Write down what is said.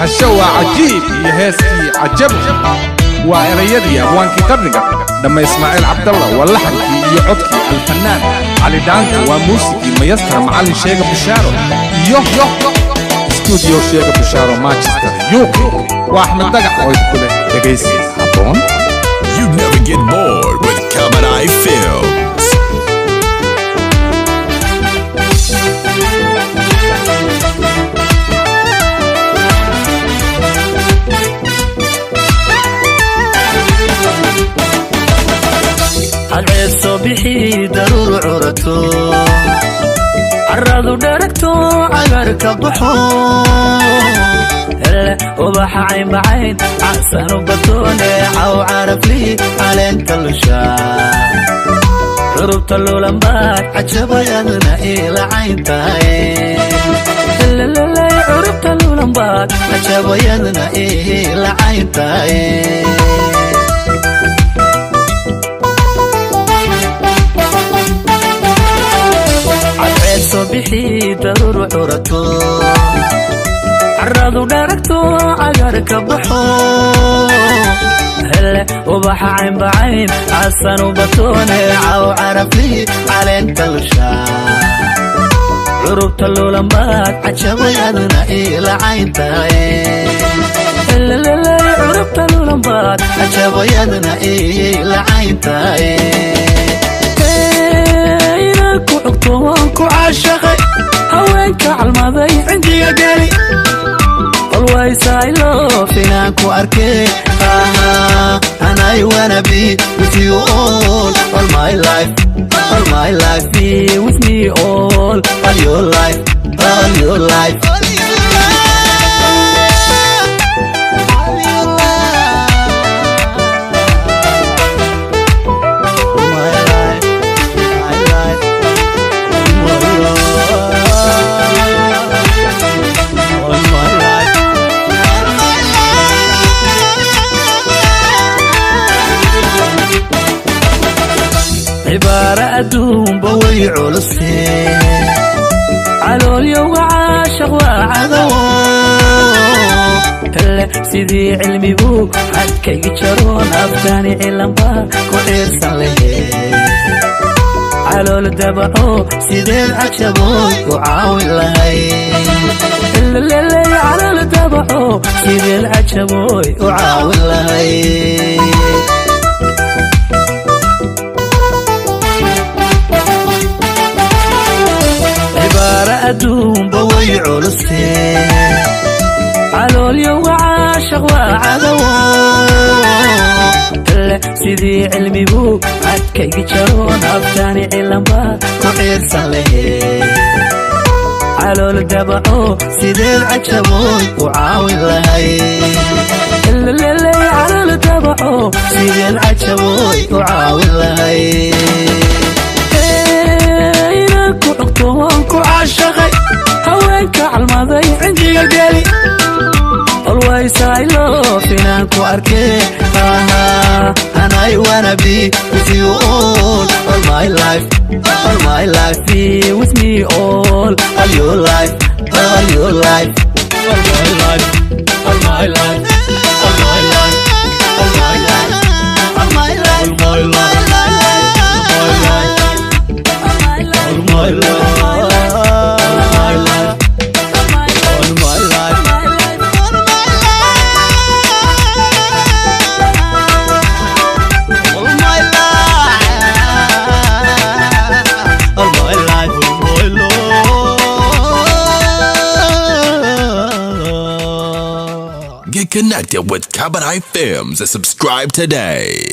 Hasho waa cajiib iyo heeskii cajabo. Waa erayadii abwaankii qarniga Dhamma Ismaaciil Cabdalla, waa laxankii iyo codkii Alfanaan Cali Dhaanka, waa muusigii mayastar Macallin Sheega Bishaaro iyo stuudiyo Sheega Bishaaro, Manchester, UK. Waa Axmed Dagax oo idinku leh dhegaysi habboon. You never get bored with Kabadai Films. Cadceed soo bixii, daruur curato, caradu dharagto, cagar ka baxo, hele ubaxa caynbacayn casanu batoone caw carafli caleenta lusha curubta lulambaad cajabayadna ila cayn tahay. Heleleley, curubta lulambaad cajabayadna ila cayn tahay. Cadceed soo bixii, daruur curato, caradu dharagto, cagar ka baxo, hele ubaxa caynbacayn casanu batoone caw carafli caleenta lusha curubta lulambaad cajabayadna ila cayn tahay. Heleleley, curubta lulambaad cajabayadna ila cayn tahay. Inaan ku cugto waan ku caashaqay, haweenka calmaday cindiga geli. Always I love inaan ku arkay. And I wanna be with you all my life, all my life. Be with me all your life, all your life, all your life, all your life, my life, my life, my life, all my life, all my life. Cibaara adduunba way culustee, caloolyowga caashaq waa cadowo. Hele sidii cilmigu xadkaygi jaroon afkaani cilanba ku ciirsan lehe. Calool dabaco sideed cajabooy u caawin lahay. Heleleley, calool dabaco sideed cajabooy u caawin lahay. Cibaara adduunba way culustee, caloolyowga caashaq waa cadowo. Hele sidii cilmigu xadkaygi jaroon afkaani cilanba ku ciirsan lehe. Calool dabaco sideed cajabooy u caawin lahay. Heleleley, calool dabaco sideed cajabooy u caawin lahay. Inaan ku cugto waan ku caashaqay, haweenka calmaday cindiga geli. Always I love inaan ku arkay. And I wanna be with you all my life, all my life. Be with me all your life, all your life, all my life, all my life, all my life, all my life, all my life, all my life, all my life, all my life, all my life, all my life, all my life, all my life, all my life. Get connected with Kabadai Films and subscribe today.